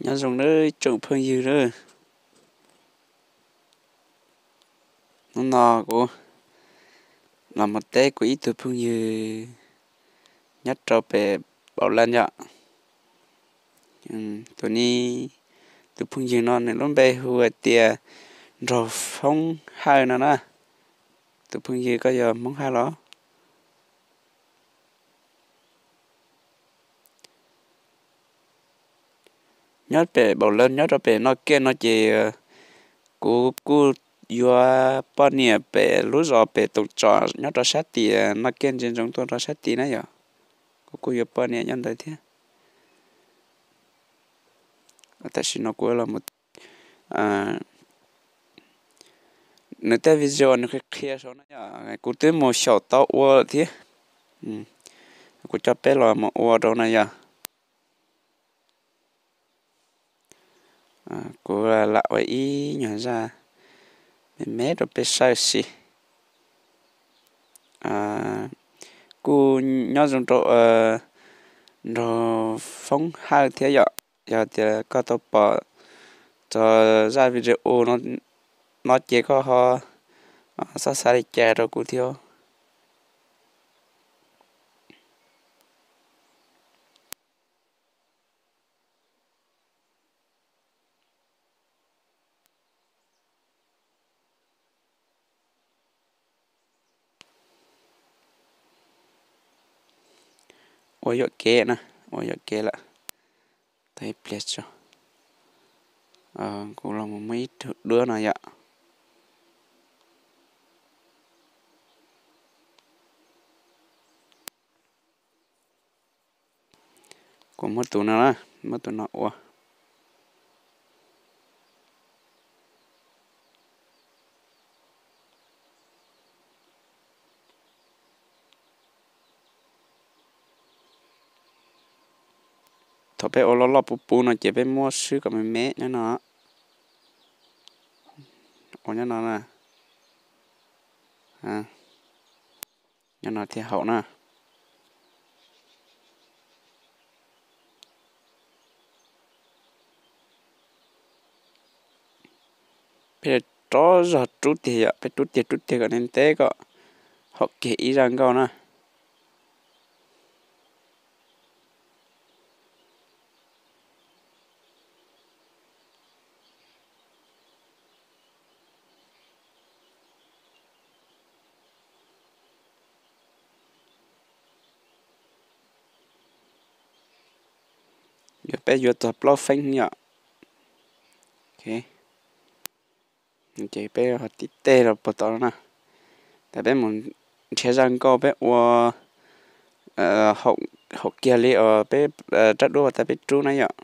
Nyob zoo nawb tsoom phooj ywg nawb. Hnub no kuv los mus teb kuv ib tug phooj ywg nyob rau pem Paus Laj yom. Tus ni, tus phooj ywg no nws lub npe hu hais tias Nraug Foob Hawj no na. Tus phooj ywg koj yog Hmoob Hawj los? Nyob pem Paus Laj nyob rau pem Noj Kiaj no ces kuv kuj yuav poj niam pem lub zos pem Toom Tsom nyob rau sab tim Noj Kiaj ntsia ntsoov tuaj rau sab tid na yom. Kuv kuj yuav poj niam nyob ntawd thiab. Tam sim no kuv los, nws tej video nws qhia qhia saud na yom, kuv twb mus xyaum tau ua lawm thiab. Kuv coj peb los mus ua rau na yom. Kuv lam ua ib nyuag zaj me me rau peb saib xwb. Kuj nyob zoo rau Nraug Foob Hawj thiab yom. Yog tias koj tau pom txog zaj video no ces koj ho xob xav li cas rau kuv thiab. Ua yuam kev na, ua yuam kev lawm. Tau ib pliag tso, kuv los mus muab ib tug duab no yom. Kuv muab tus no na, muab tus no ua. Thaum peb ua loj loj puv puv no ces peb muab swb kom me me nyob no. Ua nyob no na. Nyob no thiaj haum na. Peb rov zog rub tiag yom, peb rub tiag rub tiag kom ntev ntev kom haum kiag ib zaj nkauj na. Yog peb yuav txog plaub feeb yom. Ces peb tib teg rau puag tom no na. Tas peb mus nrhiav zaj nkauj peb ua haum kiag li uas peb rab duab uas tas peb rub na yom.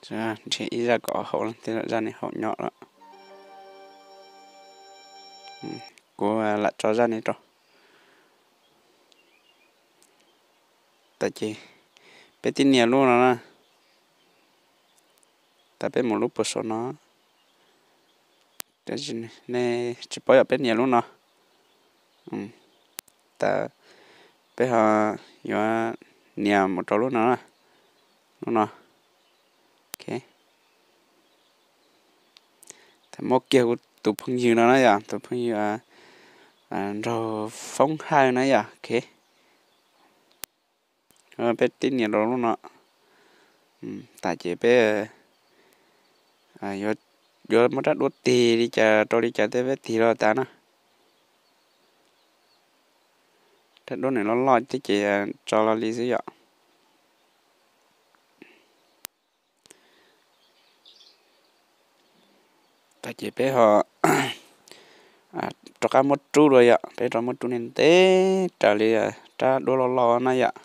Nrhiav ib zaj kom haum los tej zaj ne haum nyob lawm. Kuv lam tso zaj ne rau. Tas ces peb tib nias lub no na. Tas peb mus lub puag saum no. Nej tsis paub yog peb nias lub no. Tas peb ho yuav nias mus rau lub no, lub no. Tas muab kiag kuv tus phooj ywg no na yom, tus phooj ywg Nraug Foob Hawj na yom. Peb tib nias rau lub no. Tas ces peb yuav muab rab duab tig li cas rau li cas tej peb tig los tas na. Rab duab nws loj loj thiab ces tso los li xwb yom. Tas ces peb ho rov qab muab rub dua yom, peb rov muab rub ntev ntev raws li rab duab loj loj na yom.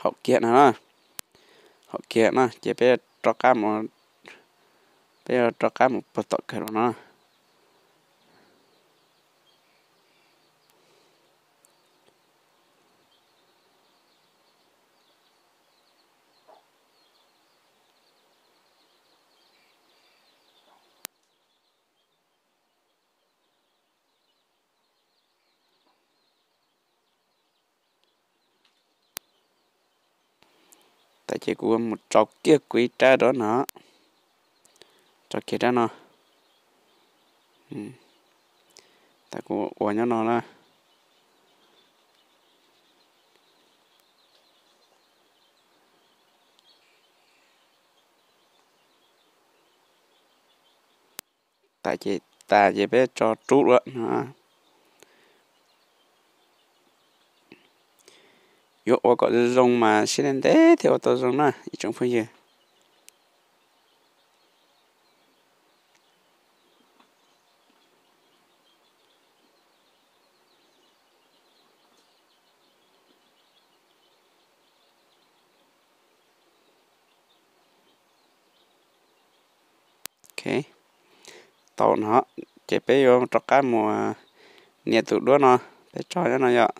Haum kiag no, haum kiag no ces peb rov qab mus, peb yuav rov qab mus puag tom kawg los no. Tas ces kuv mus tso kiag kuv ib rab rau no, tso kiag rab no. Tas kuv ua nyob no na. Tas ces, tas ces peb tso rub lawm no. Yuav ua kom zoo mas siab ntev ntev thiaj ua tau zoo na ib tsoom phooj ywg. Tau no, ces peb yuav rov qab mus nias tus duab no, peb tso nyob no yom.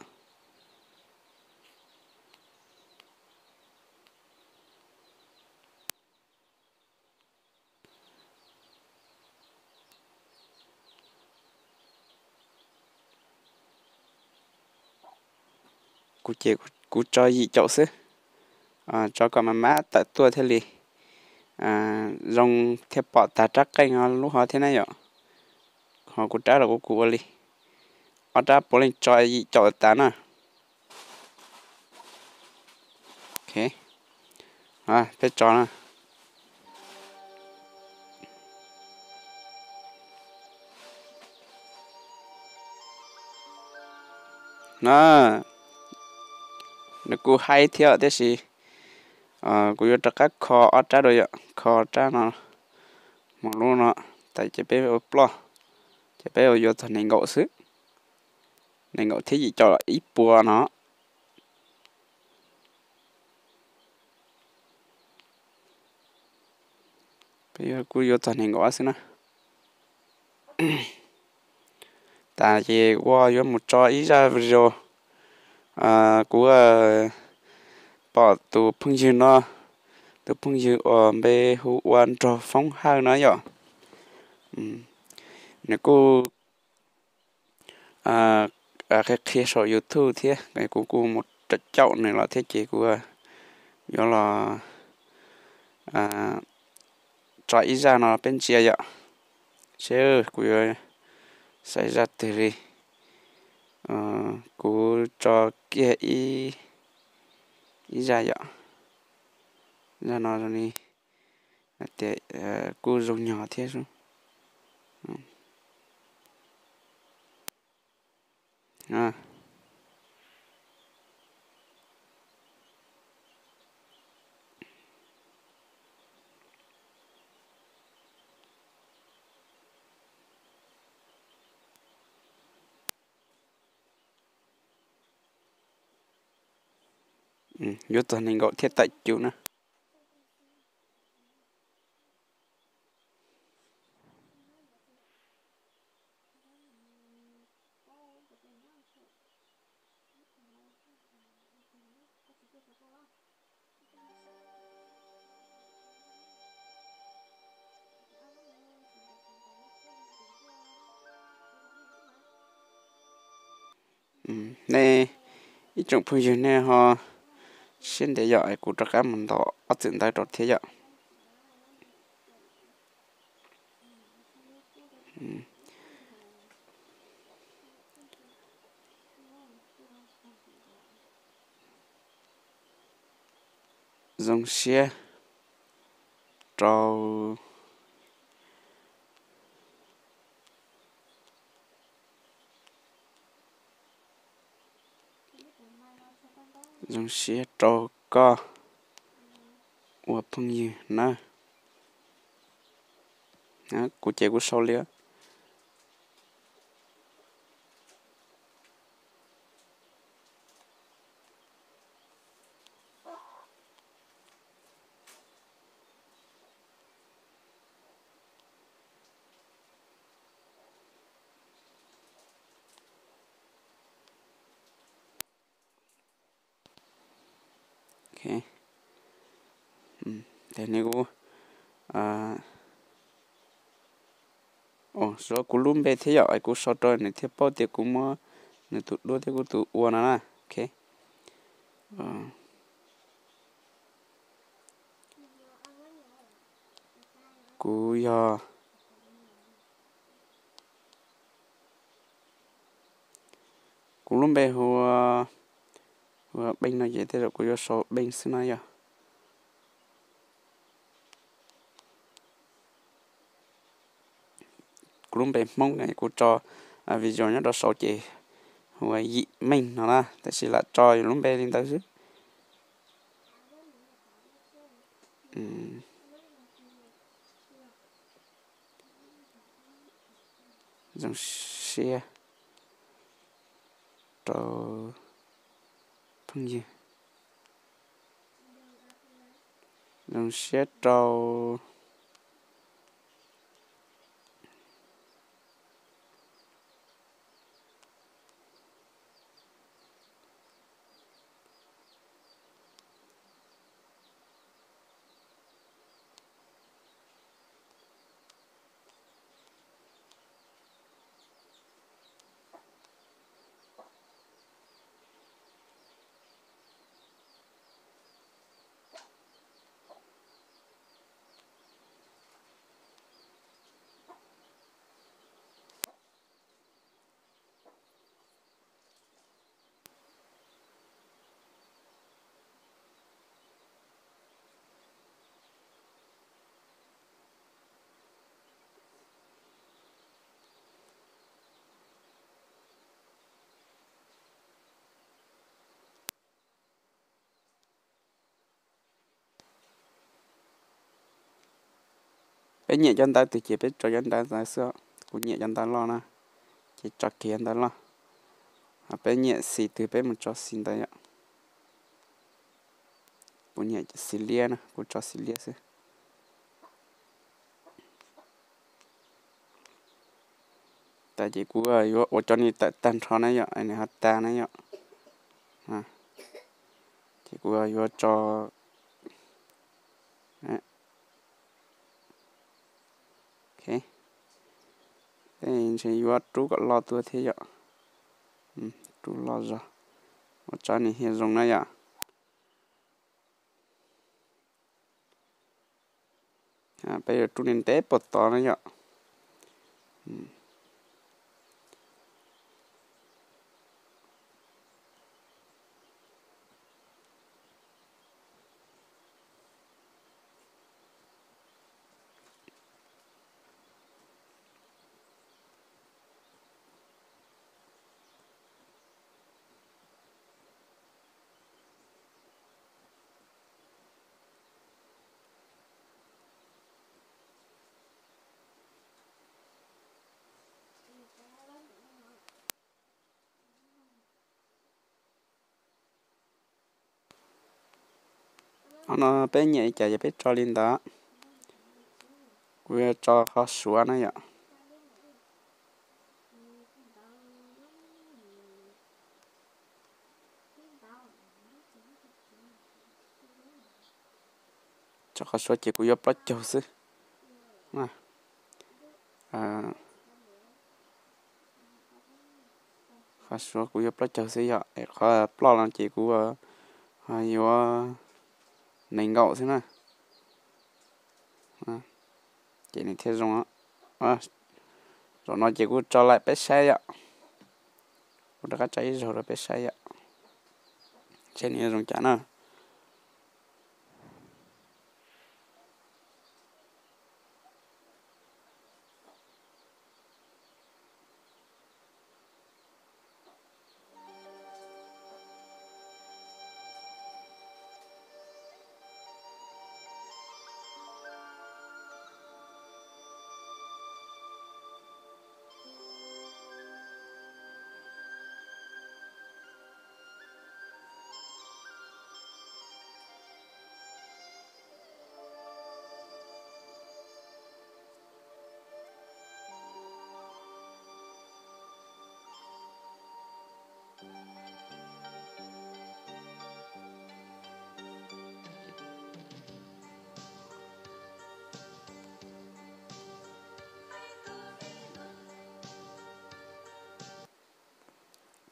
Kuv ces kuv tso yim caum xwb, tso kom mas mab tawm tuaj thiaj li zoo thiaj pom tag rab qeej lub hov thiab na yom. Ho kuv rab los kuv kuv ua li ob rab puav leej tso yim caum tas na. Peb tso na. Nws kuj haib thiab tiam sis kuv yuav rov qab kho ob rab dua yom, kho rab no mus lub no, tas ces peb ua ploj, ces peb yuav txog nees nkaum xwb, nees nkaum thiab yim caum ib puas no. Peb kuj yuav txog nees nkaum xwb na. Tas ces ua yuav mus tso ib zaj video, kuv pom tus phooj ywg no, tus phooj ywg uas npe hu ua Nraug Foob Hawj no yom. Nws kuj qhia qhia saum YouTube thiab, kuv kuj mus caum nws los thiab ces kuv yuav los tso ib zaj no peb ntsia yom. Seb kuv yuav xaiv zaj twg li. Kuv tso kiag ib zaj yom. Zaj no zoo li tias kuj zoo nyog thiab. Yuav txog nees nkaum thiab tawm cum na. Nej ib tsoom phooj ywg nej ho siab ntev yom, kuv rov qab mus ntaus ob txwm ntawv rau thiab yom. Zoo siab rau Zoo siab rau koj ua phooj ywg nawb. Kuv ces kuv sau li. Ok, tes ne kuv, o, suav kuv lub npe thiab yom, kuv sau rau nws thiaj paub tias kuv muab nws tus duab thiab kuv tus ua no na. Ok, kuv yog, kuv lub npe hu ua Beej no ces tej zaum kuv yuav sau Beej xwb na yom. Kuv lub npe Hmoob ne kuv tso video nyob rau saud ces hu ua Yim Meej no na, tab sis lam tso yus lub npe li ntawd xwb. Zoo siab rau phooj ywg, zoo siab rau Peb nyiam cov ntawv twg ces peb tso cov ntawv ntawd xwb. Kuv nyiam cov ntawv loj na, ces tso kiag ntawv loj. Peb nyiam xim twg peb mus tso xim ntawd yom. Kuv nyiam xim liab na, kuv tso xim liab xwb. Tas ces kuv yuav ua cov ni tawm tag nrho na yom, nws ho tas na yom. Ces kuv yuav tso, ntshe yuav rub kom loj tuaj thiab yom. Rub loj zog, ua tso nws thiaj zoo na yom. Peb yuav rub nws ntev puag tod na yom. Qhov no peb nyiam li cas ces peb tso li ntawd. Kuv yuav tso qhov Suav na yom. Tso qhov Suav ces kuv yuav plaub caug xwb. Qhov Suav kuv yuav plaub caug xwb yom, qhov ploj no ces kuv yuav nees nkaum xwb na. Ces nws thiaj zoo. Zaum no ces kuv tso laim peb saib yom. Kuv rov qab tso ib zaug rau peb saib yom, seb nws yuav zoo cas na.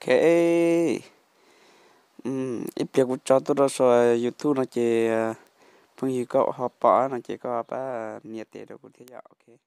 Ok, ib pliag kuv tso tuaj rau saum YouTube no ces phooj ywg koj ho pom no ces koj pab nias tes rau kuv thiab yom.